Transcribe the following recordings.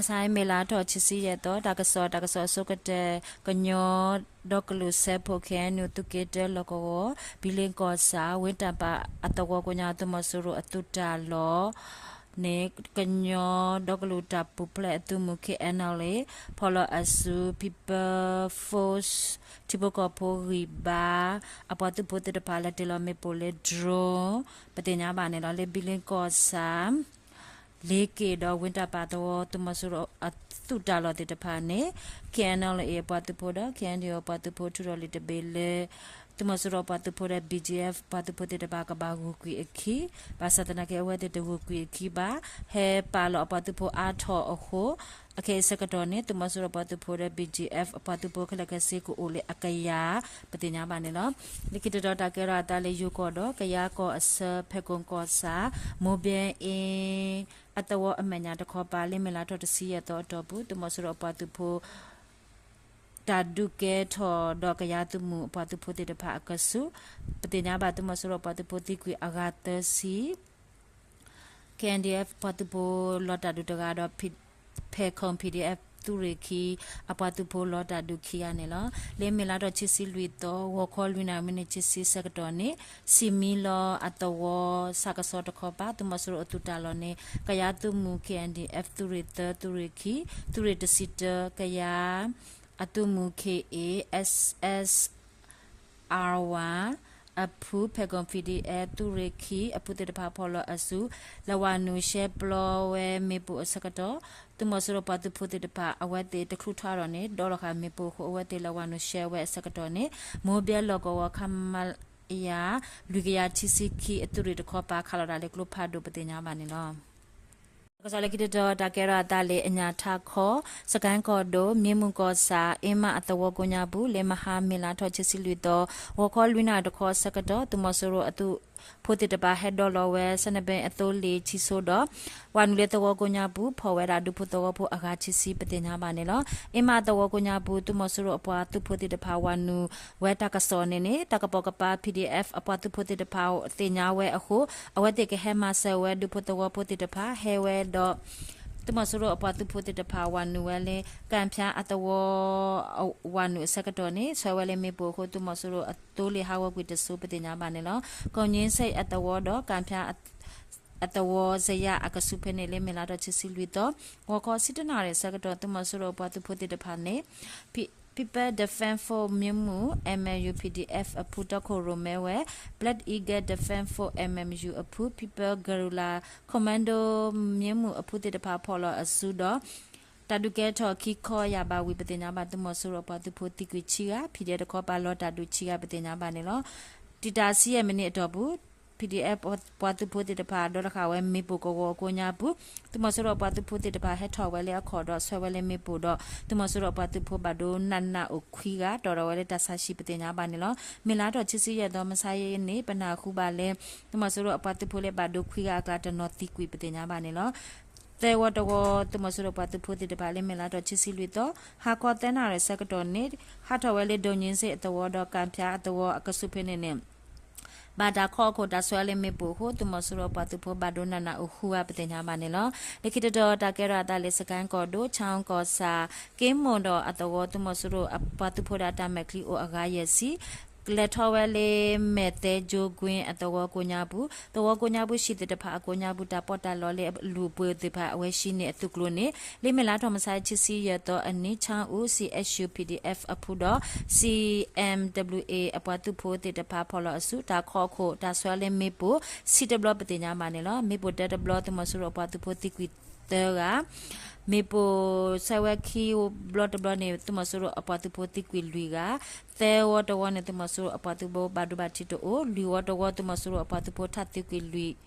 မုၢ်ဆါအံၤ မ့ၢ်လါထီၣ်ခံဆံယဲၢ်သီ တၢ်ကစီၣ် တၢ်ကစီၣ်အဆိကတၢၢ် ကညီဒီကလုာ်စၢဖှိၣ် KNU သုးက့တၢလီၢ်ကဝီၤ ဘံလ့ကီၢ်ဆၣ် ဝ့တၢ်ပၢ်အသဝီကိးညါ သုးမီၤစိရိၤအသုးတၢ်လီၢ်န့ၣ် ကညီဒီကလုာ်တၢ်ပူၤဖျဲးအသုးမုၢ် KNLA ဖီၣ်လီၤအစု People Force ထံဖိကီၢ်ဖိဂံၢ်ဘါ အပှၤသုးဖိသ့ၣ်တဖၣ် လဲၤတ့ၢ်လီၤမ့ၣ်ပိၢ်လၢ drone ပသ့ၣ်ညါဘၣ်န့ၣ်လီၤ. လၢဘံလ့ကီၢ်ဆၣ် လ့က့ၣ်ဒီးဝ့တၢ်ပၢ်သဝီ သုးမီၤစိရိၤအသုးတၢ်လီၢ်သ့ၣ်တဖၣ်န့ၣ် KNLA အပှၤသုးဖိဒီး KNDO အပှၤသုးဖိ ထုးထီၣ်လံာ်တဘ့ၣ်လၢ သုးမီၤစိရိၤအပှၤသုးဖိဒီး BGF ပှၤသုးဖိသ့ၣ်တဖၣ်ကဘၣ်ဂုာ်ကွံာ်အခံ ဘၣ်ဆၣ်သနာ်က့ အဝဲသ့ၣ်တဂုာ်ကွံာ်အခံဘၣ် ဟဲပာ်လီၤအပှၤသုးဖိအါထီၣ်အဃိ အခဲအံၤဆၢကတီၢ်န့ၣ် သုးမီၤစိရိၤပှၤသုးဖိဒီး BGF အပှၤသုးဖိခဲလၢာ်ခဲဆ့ကအိၣ်လၢအကယၤ ပသ့ၣ်ညါဘၣ်န့ၣ်လီၤ. လၢခံတတီၤတၢ်ကဲထီၣ်အသးလၢယိၤကီၢ်ဒီး ကယၤကီၢ်အဆၢ ဖဲကီၢ်ကီၢ်ဆၣ် မိၢ်ဘဲအ့ အသဝီအမဲာ်ညါတခီပၤ လၢမ့ၢ်လါထီၣ်တဆံယဲၢ်သီအတီၢ်ပူၤ သုးမီၤစိရိၤအပှၤသုးဖိ တၢ်ဒုးကဲထီၣ်ဒီးကယၤသုးမုၢ်အပှၤသုးဖိသ့ၣ်တဖၣ်အကဆူး ပသ့ၣ်ညါဘၣ်သုးမီၤစိရိၤအပှၤသုးဖိသံကွံာ်အဂၤသၢဆံ KNDF ပှၤသုးဖိလီၤတၢ်ဒုးတဂၤဒီး ဖဲခုံ PDF သုးရ့ၣ်ခံ အပှၤသုးဖိလီၤတၢ်ဒုးခံဂၤန့ၣ်လီၤ. လၢမ့ၢ်လါထီၣ်ခံဆံလွံၢ်သီ ဂီၤခီလွံၢ်နၣ်ရံၣ်မံးနံးခံဆံဆၢကတီၢ်န့ၣ် စံၣ်မံလီၤအသဝီ စးကစီၣ်တခီပၤ သုးမီၤစိရိၤအသုးတၢ်လီၢ်န့ၣ် ကယၤသုးမုၢ် KNDF သုးရ့ၣ်သၢ သုးရ့ၣ်ခံ သုးရ့ၣ်တဆံတၢ ကယၤအသုးမုၢ် KA SS R one အဖု ဖဲခုံ PDF သုးရ့ၣ်ခံအဖုသ့ၣ်တဖၣ်ဖီၣ်လီၤအစု လဲၤဝဲနုာ်ရှဲပျီဝဲမ့ၣ်ပိၢ်အဆၢကတီၢ် သုးမီၤစိရိၤပှၤသုးဖိသ့ၣ်တဖၣ် အဝဲသ့ၣ်တချုးထီၣ်ဒီးန့ၣ် ဒီလီၤဃာ်မ့ၣ်ပိၢ်အဃိ အဝဲသ့ၣ်လဲၤဝဲနုာ်ရှဲဝဲအဆၢကတီၢ်န့ၣ် မိၢ်ဘဲလီၢ်ကဝီၤ ခမရ လွံၢ်ကယၤခံဆံခံအသုးရ့ၣ်တခီပၤ ခးလီၤတၢ်လၢကျိဖးဒိၣ်ပသ့ၣ်ညါဘၣ်န့ၣ်လီၤ. တၢ်ကစီၣ်လၢခံတတီၤ တၢ်ကဲထီၣ်အသးလၢအညၣ်ထးခီ စကဲၣ်ကီၢ်ဒိၣ် မ့ၢ်မုၢ်ကီၢ်ဆၣ် အ့မးအသဝီကိးညါပူၤ လၢမဟါမ့ၢ်လါထီၣ်ခံဆံလွံၢ်သီ ဂီၤခီလွံၢ်နၣ်ရံၣ်တခီအဆၢကတီၢ် သုးမီၤစိရိၤအသုးဖိသ့ၣ်တဖၣ်ဟဲဒီလီၤဝဲ စနဘဲအသိလ့ၣ်ထံဆိဒီး ဝၤနုာ်လၢသဝီကိးညါပူၤ ဖီၣ်ဝဲဒၣ်ဒူဖိသဝီဖိအဂၤခံဆံပသ့ၣ်ညါဘၣ်န့ၣ်လီၤ. အ့မးအသဝီကိးညါပူၤ သုးမီၤစိရိၤအပှၤသုးဖိသ့ၣ်တဖၣ် ဝၤနုာ်ဝဲတၢ်ကစီၣ်န့ၣ်န့ၣ် တၢ်ကပိာ်ကပၤ PDF အပှၤသုးဖိသ့ၣ်တဖၣ်သ့ၣ်ညါဝဲအဃိ အဝဲသ့ၣ်ကဟဲမၤစၢၤဝဲဒူဖိသဝီဖိသ့ၣ်တဖၣ် ဟဲဝဲဒီး သုးမီၤစိရိၤအပှၤသုးဖိသ့ၣ်တဖၣ် ဝၤနုာ်ဝဲလၢ ကၣ်ဖၠါအသဝီ ဝၤနုာ်အဆၢကတီၢ်န့ၣ် ဆှၢဝဲလၢမ့ၣ်ပိၢ်အဃိ သုးမီၤစိရိၤအသိလ့ၣ်ဟးဂီၤကွံာ်တစိၤပသ့ၣ်ညါဘၣ်န့ၣ်လီၤ. ကိၣ်ည့စ့ၣ်အသဝီဒီး ကၣ်ဖၠါအသဝီစယါအကဆူးဖဲန့ၣ် လၢမ့ၢ်လါထီၣ်ခံဆံလွံၢ်သီ ဂီၤခီဆံတၢနၣ်ရံၣ်အဆၢကတီၢ် သုးမီၤစိရိၤအပှၤသုးဖိသ့ၣ်တဖၣ်န့ၣ် People Defense Force မ့ၢ်မုၢ် MMU PDF အဖုတီခိၣ်ရိၣ်မဲဝဲ Black Eagle Defense Force MMU အဖု People Guerrilla Commando မ့ၢ်မုၢ်အဖုသ့ၣ်တဖၣ် ဖီၣ်လီၤအစုဒီး တၢ်ဒုးကဲထီၣ်ခံခီယၢ်ဘးဝံၤ ပသ့ၣ်ညါဘၣ် သုးမီၤစိရိၤအပှၤသုးဖိသံကွံာ်ဆံဂၤ PDF တခီပၤလီၤတၢ်ဒုးဆံဂၤ ပသ့ၣ်ညါဘၣ်န့ၣ်လီၤ. တံာ်တာ်ဆံယဲၢ်မံးနံးအတီၢ်ပူၤ PDF ပှၤသုးဖိသ့ၣ်တဖၣ် ဒီလီၤဃာ်ဝဲမ့ၣ်ပိၢ်ကဝီၤကိးညါပူၤ သုးမီၤစိရိၤအပှၤသုးဖိသ့ၣ်တဖၣ် ဟဲထီၣ်ဝဲလၢအခီၣ်ဒီး ဆှၢဝဲလၢမ့ၣ်ပိၢ်ဒီး သုးမီၤစိရိၤအပှၤသုးဖိဘၣ်ဒိနးနးအိၣ်ခွံဂၤ တီၢ်ထီၣ်ဝဲလၢတၢ်ဆါဟံၣ် ပသ့ၣ်ညါဘၣ်န့ၣ်လီၤ. မ့ၢ်လါထီၣ်ခံဆံယဲၢ်သီ မုၢ်ဆါအံၤန့ၣ် ပနၢ်ဟူဘၣ်လၢ သုးမီၤစိရိၤအပှၤသုးဖိလၢဘၣ်ဒိခွံဂၤအကျါ တနီၤသံကွံာ် ပသ့ၣ်ညါဘၣ်န့ၣ်လီၤ. သၢဝီတဝီ သုးမီၤစိရိၤပှၤသုးဖိသ့ၣ်တဖၣ်လၢ မ့ၢ်လါထီၣ်ခံဆံလွံၢ်သီ ဟါခီသၢနၣ်ရံၣ်ဆၢကတီၢ်န့ၣ် ဟးထီၣ်ဝဲလၢ ဒိၣ်ည့စ့ၣ်အသဝီဒီး ကၣ်ဖၠါအသဝီအကဆူးဖဲန့ၣ်န့ၣ် ဘၣ်တၢ်ခီအခိၣ်တၢ်ဆှၢလၢမ့ၣ်ပိၢ်အဃိ သုးမီၤစိရိၤအပှၤသုးဖိဘၣ်ဒိနးနးအိၣ်ဃုဂၤ ပသ့ၣ်ညါဘၣ်န့ၣ်လီၤ. လၢခံတတီၤ တၢ်ကဲထီၣ်အသးလၢ စကဲၣ်ကီၢ်ဒိၣ် ဆၣ်ကီၢ်ဆၣ် က့မိၣ်ဒီးအသဝီ သုးမီၤစိရိၤအပှၤသုးဖိဒီးအတၢ်မဲာ်ချံအိၣ်အဂၤယဲၢ်ဆံ လဲၤထီၣ်ဝဲလၢ မဲၢ်သဲကၠိကွ့အသဝီကိးညါပူၤ သဝီကိးညါပူၤ ဟံၣ်သ့ၣ်တဖၣ်အကိးညါပူၤ တၢ်ပီးတၢ်လီလၢအလုၢ်အပှ့ၤသ့ၣ်တဖၣ် အဝဲဟံးန့ၢ်အသုးကျိၤန့ၣ် လၢမ့ၢ်လါထီၣ်မုၢ်ဆါခံဆံယဲၢ်သီအနံၤ ဆၣ်အူ CSU PDF အဖုဒီး C M W A အပှၤသုးဖိသ့ၣ်တဖၣ် ဖီၣ်လီၤအစု တၢ်ခီအခိၣ် တၢ်ဆှၢလၢမ့ၣ်ပိၢ် ဆံတဘျီ ပသ့ၣ်ညါဘၣ်န့ၣ်လီၤ. မ့ၣ်ပိၢ်တၢတဘျီ သုးမီၤစိရိၤအပှၤသုးဖိသံကွံာ်သၢဂၤ မ့ၣ်ပိၢ်ဆှၢဝဲခံဘျီတဘျီန့ၣ် သုးမီၤစိရိၤအပှၤသုးဖိသံကွံာ်လွံၢ်ဂၤ, သၢဝီတဝီန့ၣ် သုးမီၤစိရိၤအပှၤသုးဖိဘၣ်ဒိဘၣ်ထံးတအိၣ်, လွံၢ်ဝီတဝီ သုးမီၤစိရိၤအပှၤသုးဖိထၣ်သံကွံာ်လွံၢ်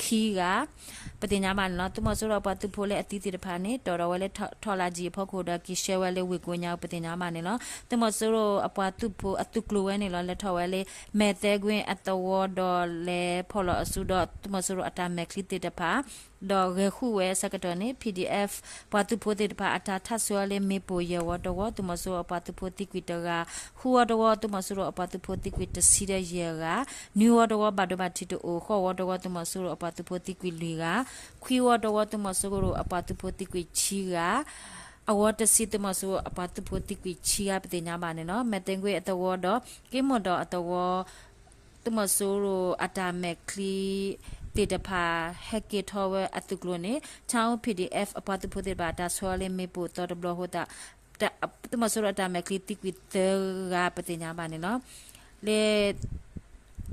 ခံဂၤ, ပသ့ၣ်ညါဘၣ်န့ၣ်လီၤ. သုးမီၤစိရိၤအပှၤသုးဖိလၢအသံသ့ၣ်တဖၣ်န့ၣ် တီၢ်ထီၣ်ဝဲလၢထီလါကံၤအဖီခိၣ်ဒီး က့ၤဆှၢဝဲလၢဝ့ၢ်ကိးညါ ပသ့ၣ်ညါဘၣ်န့ၣ်လီၤ. သုးမီၤစိရိၤအပှၤသုးဖိအသုးကျိၤဝဲန့ၣ်လီၤ လဲၤထီၣ်ဝဲလၢ မဲၢ်သဲကွ့အသဝီဒီး လဲၤဖီၣ်လီၤအစုဒီး သုးမီၤစိရိၤအတၢ်မဲာ်ချံသ့ၣ်တဖၣ် ဒီးဂဲၤဃုာ်ဝဲအဆၢကတီၢ်န့ၣ် P D F ပှၤသုးဖိသ့ၣ်တဖၣ်အတၢ်ထးဆှၢအီၤလၢမ့ၣ်ပိၢ်ယဲၢ်ဝီတဝီ သုးမီၤစိရိၤအပှၤသုးဖိသံကွံာ်တဂၤ, ဃုဝီတဝီ သုးမီၤစိရိၤအပှၤသုးဖိသံကွံာ်တဆံဒီးယဲၢ်ဂၤ, နွံဝီတဝီဘၣ်ဒိဘၣ်ထံးတအိၣ်, ဃိးဝီတဝီ သုးမီၤစိရိၤအပှၤသုးဖိသံကွံာ်လွံၢ်ဂၤ, ခွံဝီတဝီ သုးမီၤစိရိၤအပှၤသုးဖိသံကွံာ်ဆံဂၤ, အဝီတဆံ သုးမီၤစိရိၤအပှၤသုးဖိသံကွံာ်ဆံဂၤ ပသ့ၣ်ညါဘၣ်န့ၣ်လီၤ. မဲၣ်တဲကွ့အသဝီဒီး က့မိၢ်ဒီးအသဝီ သုးမီၤစိရိၤအတၢ်မဲာ်ချံသ့ၣ်တဖၣ် ဟဲက့ၤထီၣ်ဝဲအသုးကျိၤန့ၣ် ထၣ်အူ P D F အပှၤသုးဖိသ့ၣ်တဖၣ် တၢ်ဆှၢအီၤလၢမ့ၣ်ပိၢ်သီတဘျီအဃိသတး သုးမီၤစိရိၤအတၢ်မဲာ်ချံသံကွံာ်သၢဂၤ ပသ့ၣ်ညါဘၣ်န့ၣ်လီၤ. လၢ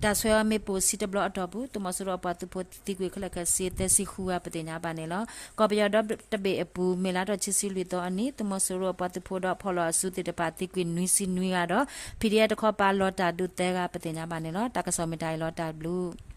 တၢ်ဆှၢအီၤမ့ၣ်ပိၢ်ဆံတဘျီအတီၢ်ပူၤ သုးမီၤစိရိၤအပှၤသုးဖိသံကွံာ်ခဲလၢာ်ခဲဆ့ သၢဆံဃုဂၤ ပသ့ၣ်ညါဘၣ်န့ၣ်လီၤ. ကီၢ်ပယီၤဒီတဘ့ၣ်အပူၤ မ့ၢ်လါထီၣ်ခံဆံလွံၢ်သီအနံၤ သုးမီၤစိရိၤအပှၤသုးဖိဒီးဖီၣ်လီၤအစုသ့ၣ်တဖၣ်သံကွံာ်နွံဆံနွံဂၤဒီး P D F တခီပၤလီၤတၢ်ဒုးသၢဂၤ ပသ့ၣ်ညါဘၣ်န့ၣ်လီၤ. တၢ်ကစီၣ်မ့ၢ်တၢ်အံၤလီၤ. တၢ်ဘျုး